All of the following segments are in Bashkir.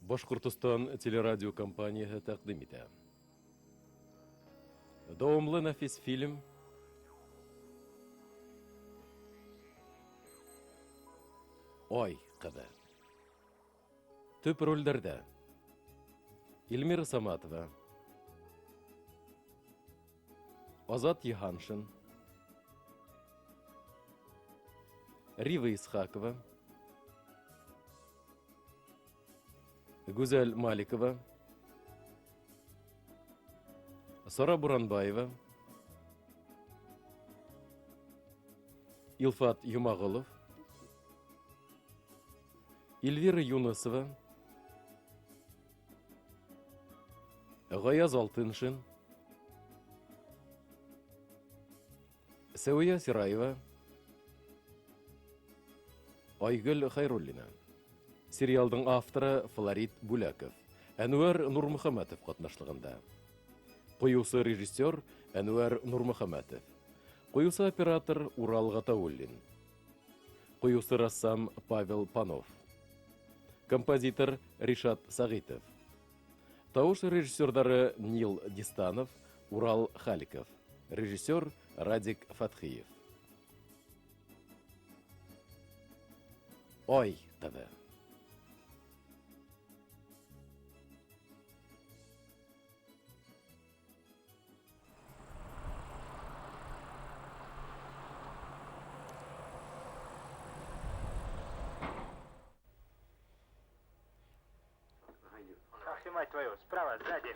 Башҡортостан телерадиокомпанияһы тәҡдим итә. Дауамлы нәфис фильм Ай ҡыҙы. Төп ролдәрҙә Эльмира Саматова, Азат Йыһаншин, Рива Исхакова, Гүзәл Маликова, Сара Буранбаева, Илфат Юмағолов, Эльвира Юнысова, Ғаяз Алтыншин, Сәүиә Сираева, Айгөл Хәйруллина. Сериалдың авторы Флорид Бүләков, Әнүәр Нурмөхәмәтов ҡатнашлығында. Ҡуйыусы режиссер Әнүәр Нурмөхәмәтов. Ҡуйыусы оператор Урал Ғатауллин. Ҡуйыусы рәссам Павел Панов. Композитор Ришат Сәғитов. Тауыш режиссерҙары Нил Дистанов, Урал Халиков. Режиссер Радик Фәтхиев. Ай ҡыҙы. Ах ты, мать твою, справа, сзади.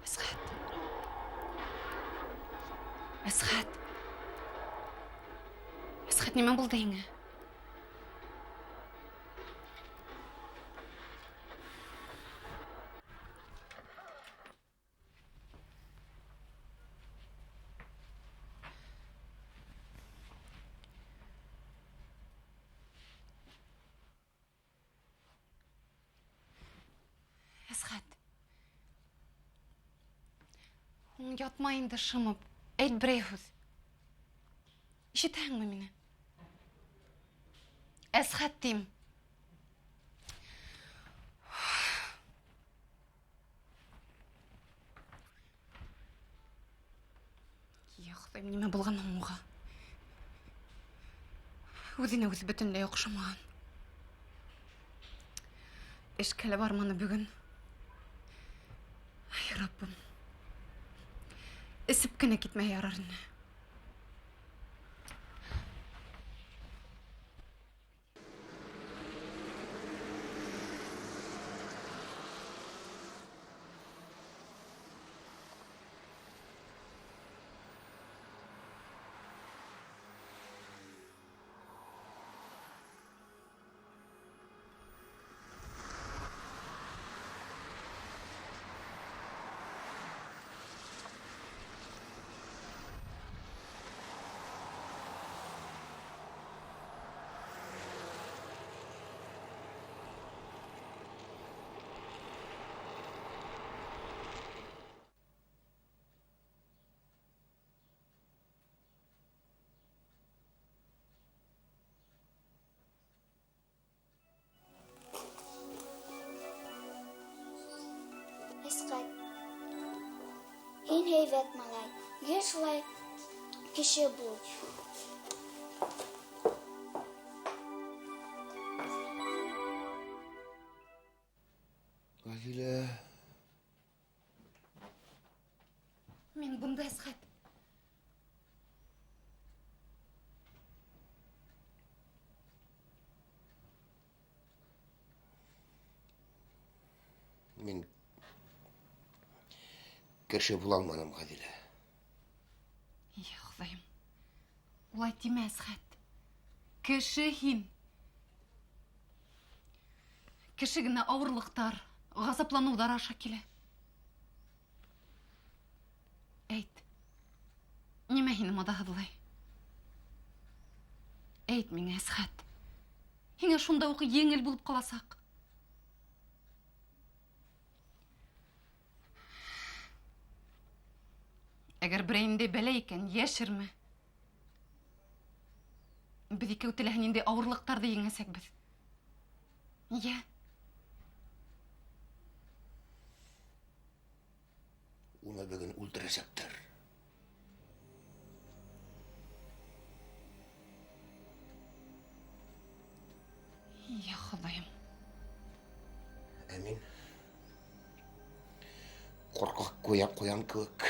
Әсхәт. Әсхәт. Әсхәт, нимә булды һиңә? Әсхәт. Һуң ятма инде шымып. Әйт берәй һүҙ. Ишетәһеңме мине? Әсхәт тим. Я Хоҙайым, нимә булған һуң уға? Үҙенә үҙе бөтөнләй оҡшамаған. Эшкә лә барманы бөгөн. Ай, Раббым. Эсеп кенә китмәһә ярар ине. Әсҡәт, һин һәйбәт малай, гел шулай кеше бул. Ғәзилә. Мин бында, Әсхәт. Мин кеше була алманым, Ғәҙилә. Йә Хоҙайым. Улай тимә, Әсхәт. Кеше һин. Кеше генә ауырлыҡтар, Ғазапланыуҙар аша килә. Әйт. Нимә һине маҙаһыҙлай? Әйт миңә, Әсхәт. Һиңә шунда уҡ еңел булып ҡаласаҡ. Әгәр берәй бәлә икән, йәшермә. Беҙ икәү теләһә ниндәй ауырлыҡтарҙы еңәсәкбеҙ. Йә. Уны бөгөн үлтерәсәктәр. Йә, Хоҙайым. Ә мин ҡурҡаҡ ҡуян кеүек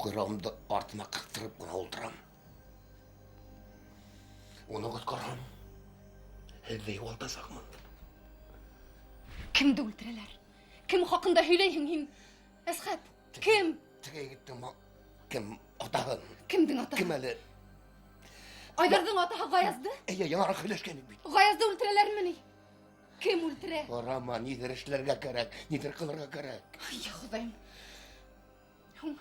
ҡойроғомдо артыма ҡыҫтырып ҡына ултырам. Уны ҡотҡарһам, һеҙҙе юғалтасаҡмын. Кемде үлтерәләр? Кем хаҡында һөйләйһең һин, Әсхәт? Кем? Теге егеттең кем атаһын? Кемдең атаһы? Кем әле? Айҙарҙың атаһы Ғаязды? Эйе, яңыраҡ һөйләшкән бит. Ғаязды үлтерәләрме ни? Кем үлтерә? Ҡарама, ниҙер эшләргә кәрәк, ниҙер ҡылырға кәрәк. Ай, Хоҙайым. Һуң,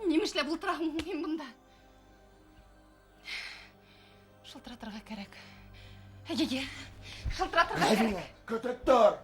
нимә эшләп ултыраһың һуң һин бында? Шылтыратырға кәрәк. Эйе, шылтыратырға кәрәк. Көтөп тор!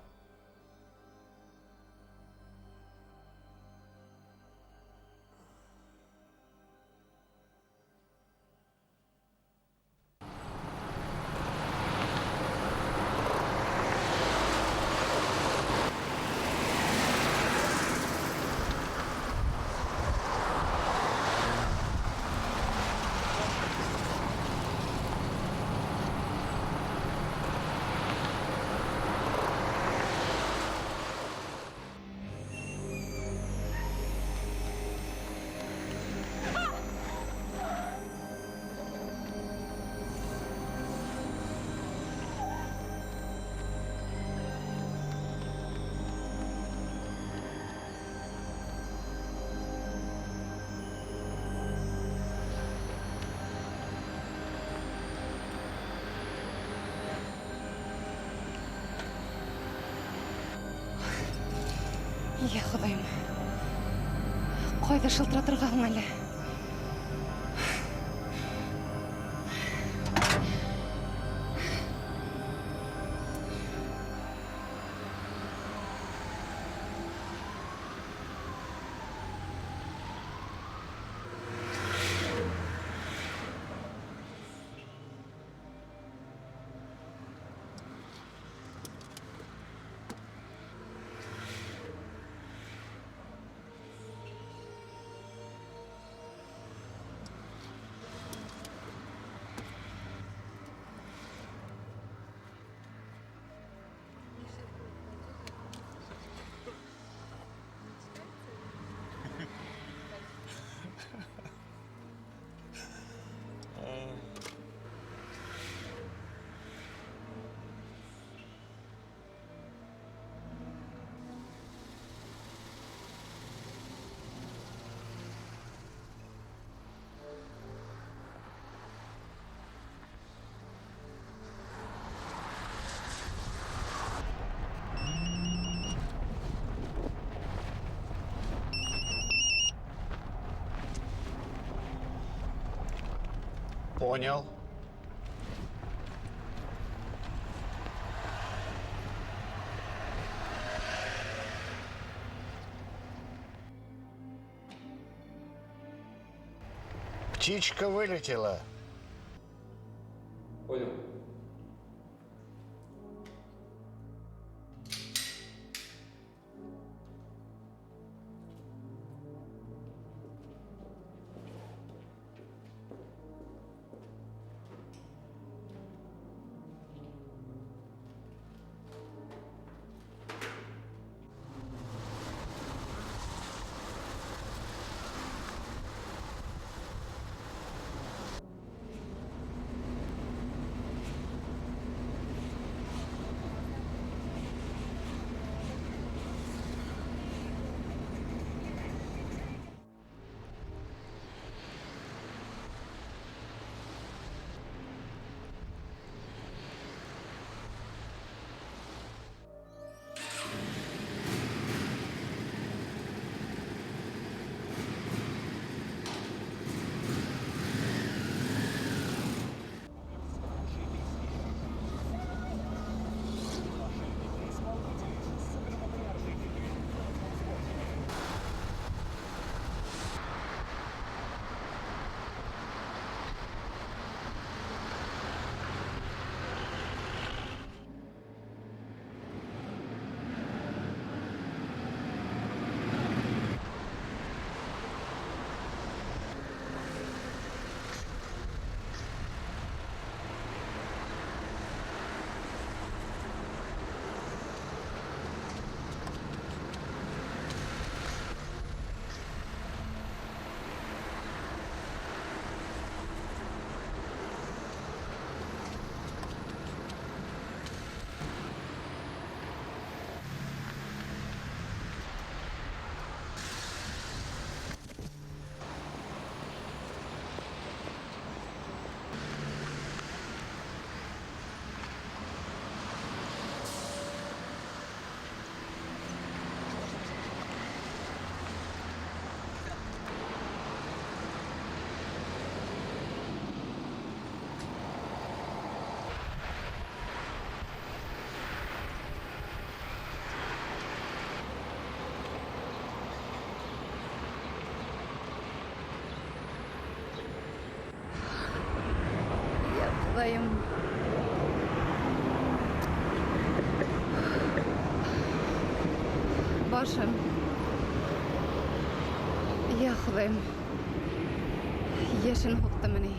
Йә, Хоҙайым. Ҡайҙа шылтыратырға һуң әле? Понял. Птичка вылетела. Понял. Хоҙайым. Башым. Я Хоҙайым. Йәшен һуҡтымы ни?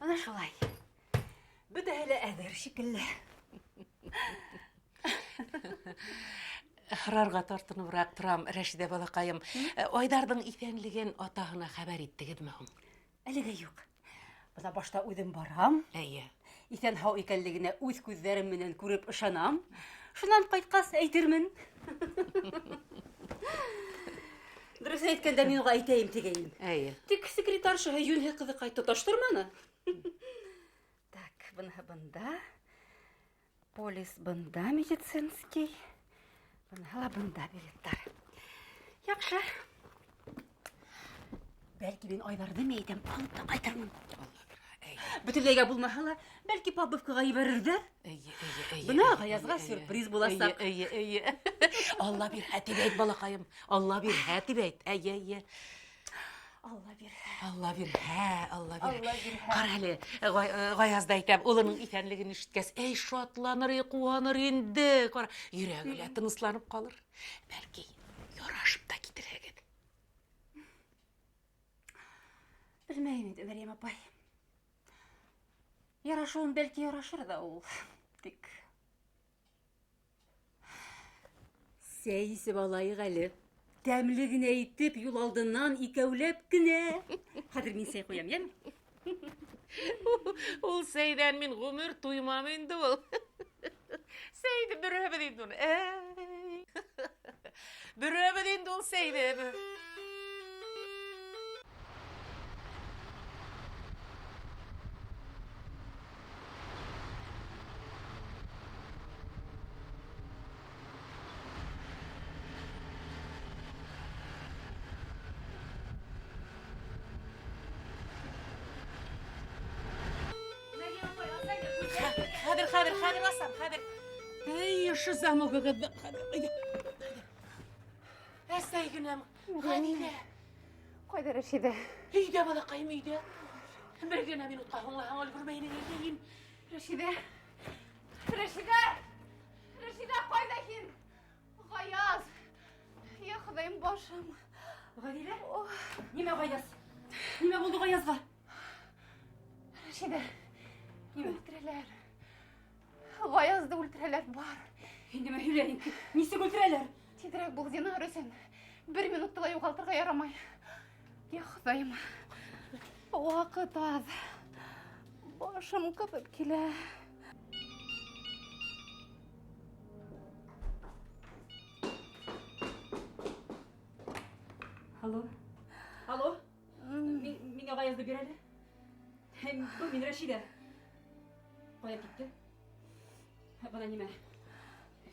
Бына шулай. Бөтәһе лә әҙер шикелле. Һорарға тартыныбыраҡ торам, Рәшиҙә балаҡайым. Айҙарҙың иҫәнлеген атаһына хәбәр иттегеҙме һуң? Әлегә юҡ. Бына башта үҙем барам. Эйе. Иҫән-һау икәнлегенә үҙ күҙҙәрем менән күреп ышанам. Шунан ҡайтҡас әйтермен. Дөрөҫ әйткәндә мин уға әйтәйем тигәйнем. Эйе. Тик секретаршаһы йүнһеҙ ҡыҙыҡай тоташтырманы. Так, быныһы бында. Полис бында медицинский. Быныһы ла бында билеттар. Яҡшы. Бәлки мин Айҙарҙы ни әйтәм, алып та ҡайтырмын. Бөтөнләйгә булмаһа ла, бәлки побывкаға ебәрерҙәр. Эйе, эйе, эйе. Бына Ғаязға сюрприз буласаҡ. Эйе, эйе, эйе. Алла бирһә тип әйт, балаҡайым. Алла бирһә тип әйт. Эйе, эйе. Алла бирһә. Алла бирһә, Алла бирһә. Алла бирһә. Ҡара әле, Ғаяз да әйтәм, улының иҫәнлеген ишеткәс, эй, шатланыр, эй, ҡыуаныр инде. Ҡара, йөрәге лә тынысланып ҡалыр. Бәлки, ярашып та китерһегеҙ. Белмәйем инде, Мәрйәм апай. Ярашыуын бәлки ярашыр ҙа ул. Тик сәй эсеп алайыҡ әле. Тәмле генә итеп, юл алдынан икәүләп кенә. Хәҙер мин сәй ҡуям, йәме? Ул сәйҙән мин ғүмер туймам инде ул. Сәйҙе бөрәбеҙ инде уны. Әй. Бөрәбеҙ инде ул сәйҙе. Хәҙер, хәҙер, хәҙер, Асан, хәҙер. Эй, ошо замогығыҙҙы, хәҙер, әйҙә. Әсәй генәм, Ғәлилә. Ҡайҙа Рәшиҙә? Өйҙә, балаҡайым, өйҙә. Бер генә минутҡа һуңлаһаң өлгөрмәйен әйтәйем. Рәшиҙә! Рәшиҙә! Рәшиҙә, ҡайҙа һин? Ғаяз! Я Хоҙайым, башым. Ғәлилә? Нимә Ғаяз? Нимә булды Ғаязға? Рәшиҙә, Нимә? үлтерәләр. Ғаязды үлтерәләр, бар. Һин нимә һөйләйһең? Нисек үлтерәләр? Тиҙерәк бул, зинһар өсөн. Бер минутты ла юғалтырға ярамай. Я Хоҙайым, ваҡыт аҙ. Башым ҡыҙып килә. Алло. Алло. Миңә Ғаязды бир әле. Был мин Рәшиҙә. Ҡая китте? Бына нимә?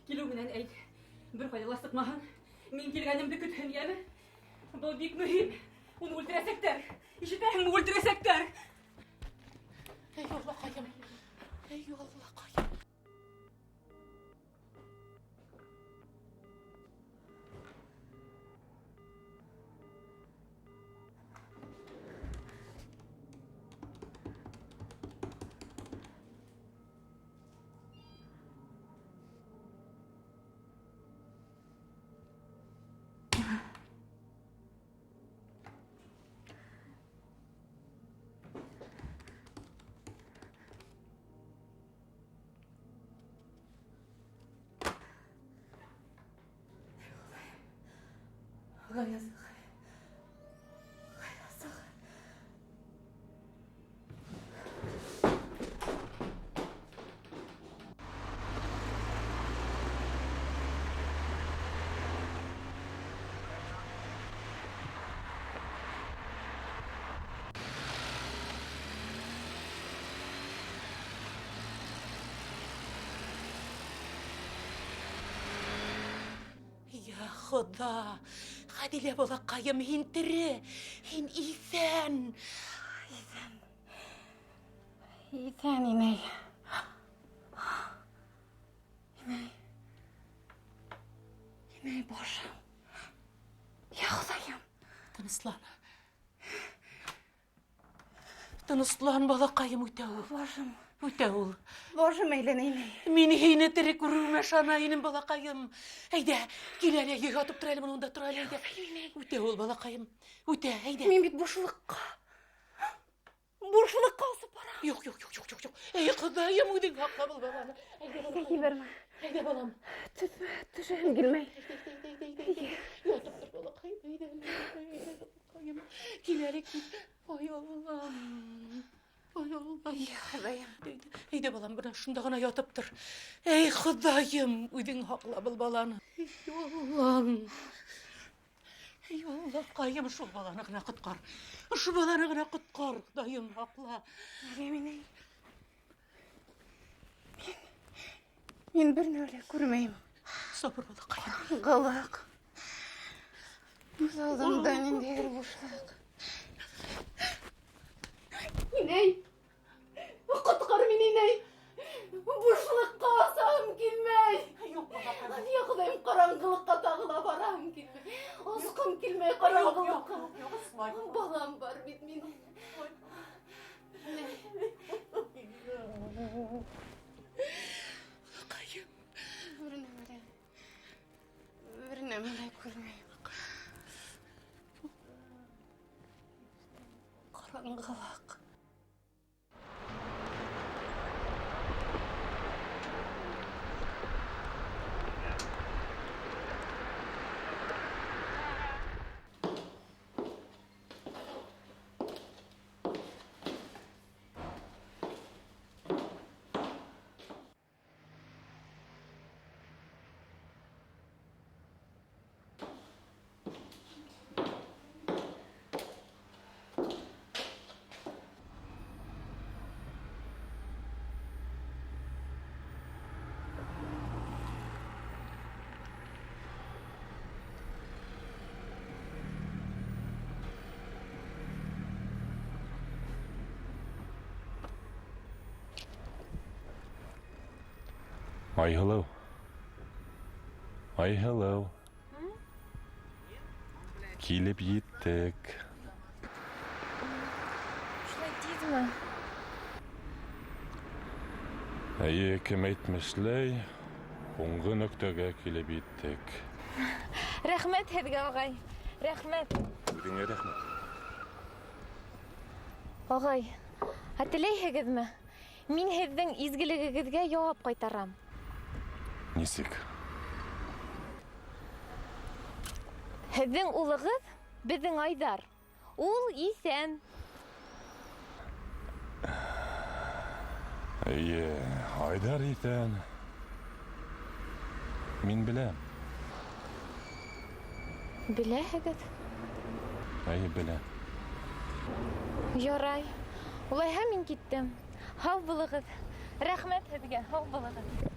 Килеү менән әйт. Бер ҡайҙа ла сыҡмаһын. Мин килгәнемде көтһөн, йәме? Был бик мөһим. Уны үлтерәсәктәр. Ишетәһеңме, үлтерәсәктәр. Эй, Аллаҡайым. Эй, Аллаҡайым. Ғаяз ағай. Ғаяз ағай. Я Хоҙа, Әдилә балаҡайым, һин тере, һин иҫән. Иҫән. Иҫән, инәй. Инәй. Инәй, башым. Я Хоҙайым. Тыныслан. Тыныслан, балаҡайым, үтә ул. Башым. Үтә ул. Башым әйләнә, инәй. Мин һине тере күреүемә ышана инем, балаҡайым. Әйҙә, кил әле, ятып тор әле, бында тор әле, әйҙә. Үтә ул, балаҡайым. Үтә, әйҙә. Мин бит бушлыҡҡа. Бушлыҡҡа осоп барам. Юҡ, юҡ, юҡ, юҡ, юҡ. Эй, Хоҙайым, үҙең һаҡла был баланы. Әйҙә, балаҡайым. Ебәрмә. Әйҙә, балам. Төшәһем килмәй. Әйҙә, әйҙә, әйҙә, әйҙә. Ятып тор, балаҡайым, әйҙә, әйҙә, балаҡайым. Кил әле, кил. Ай, Аллам. Ай, Аллам. Эй, Хоҙайым. Әйҙә, балам, бына шунда ғына ятып тор. Эй, Хоҙайым, үҙең һаҡла был баланы. Эй, Аллам. Эй, Аллаҡайым, шул баланы ғына ҡотҡар. Ошо баланы ғына ҡотҡар, Хоҙайым, һаҡла. Мәрйәм инәй. Мин бер нәмә лә күрмәйем. Сабыр балаҡайым. Ҡараңғылыҡ. Күҙ алдымда ниндәйҙер бушлыҡ. Инәй! Ҡотҡар мине, инәй! Бушлыҡҡа осаһым килмәй. Юҡ, балаҡайым. Я Хоҙайым, ҡараңғылыҡҡа тағы ла бараһым килмәй. Осҡом килмәй ҡараңғылыҡҡа. Юҡ, осмай. Балам бар бит минең. Балаҡайым. Бер нәмә лә күрмәйем. Ҡараңғылыҡ. Айһылыу. Айһылыу. Килеп еттек. Шулай тиҙме? Эйе, кем әйтмешләй, һуңғы нөктәгә килеп еттек. Рәхмәт һеҙгә, ағай. Рәхмәт. Үҙеңә рәхмәт. Ағай, ә теләйһегеҙме? Мин һеҙҙең изгелегегеҙгә яуап ҡайтарам. Нисек? Һеҙҙең улығыҙ беҙҙең Айҙар. Ул иҫән. Эйе, Айҙар иҫән. Мин беләм. Беләһегеҙ? Эйе, беләм. Ярай. Улайһа мин киттем. Һау булығыҙ. Рәхмәт һеҙгә. Һау булығыҙ.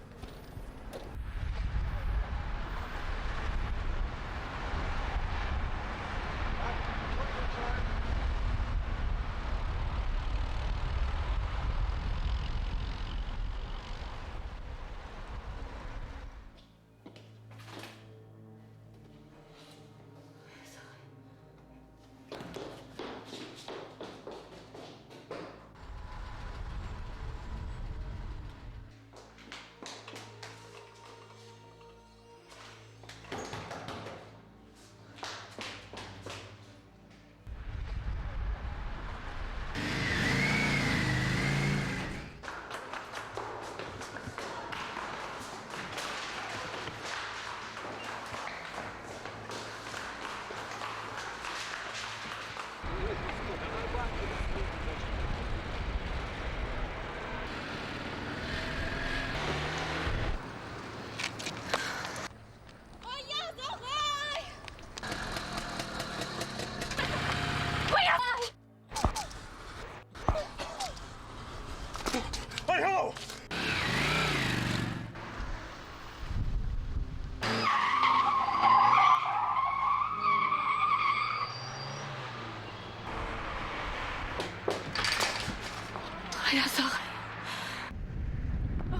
Гаяз ағай.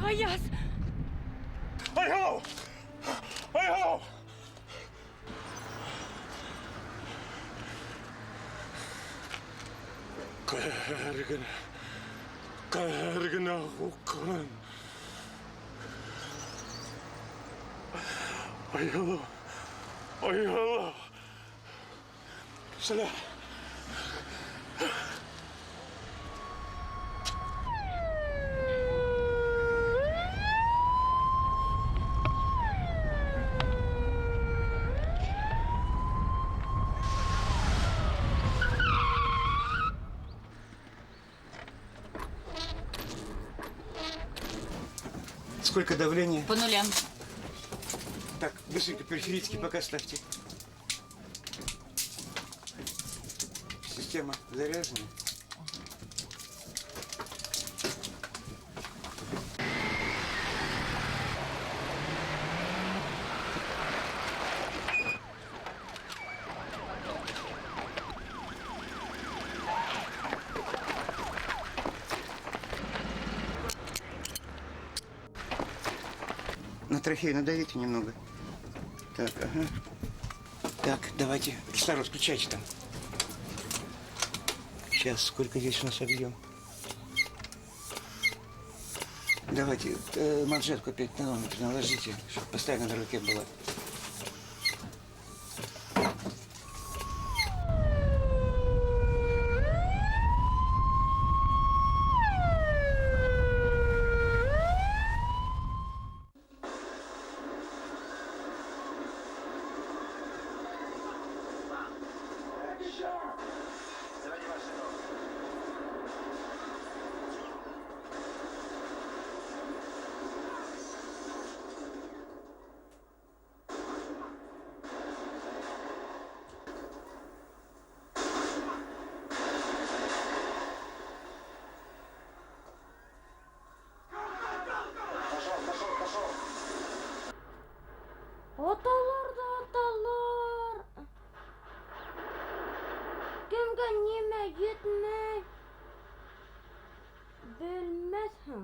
Гаяз! Айһылыу! Айһылыу! Ҡәһәр генә һуҡҡан. Айһылыу! Айһылыу! Кешеләр! Сколько давления? По нулям. Так, быстренько периферический пока ставьте. Система заряжена. На трахею надавите немного. Так, ага. Так, давайте. Кислород включайте там. Сейчас, сколько здесь у нас объем? Давайте манжетку опять на манометр наложите, чтобы постоянно на руке была. Аталар да аталар. Кемгә нимә етмәй? Белмәҫһең.